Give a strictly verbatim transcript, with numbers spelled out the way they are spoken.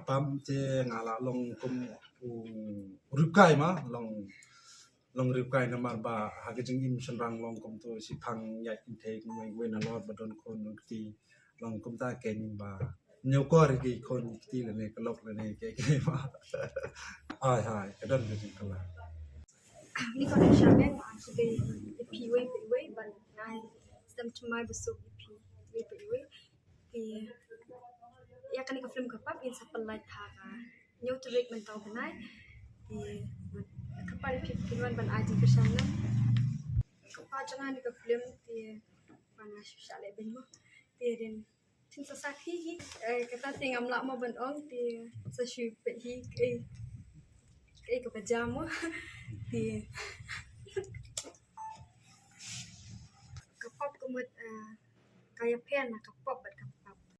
pam te nga la long kum u riewkai ma long long riewkai namar ba ha ka jingim shynrang long kum tu shiphang ïaid kynthei kum wei wei na lor ba don khun don kti long kum ta ken ba ñiew kor ki khun kti lane ka lok lane ke ke ma. Hai hai ka don ka jingkala. Ni ko na sha beng ma ki be pi wei pi wei ban ngai stem chumai besuk pi wei pi wei. Te ïa kane ka film ka pap in sa pynlait ha ka ñiew tarik mynta u bnai. Te ka pap pi pi wan ban aji ka shan nan ka pap jong ni ka film te ban shu sha le ben mo te rin tin sa sak hi hi. Kata te ngam lah mo ban ong te sa shu pet hi. Ei ei ka pajam mo te ka pap ka mut ka ïa pen ka pap.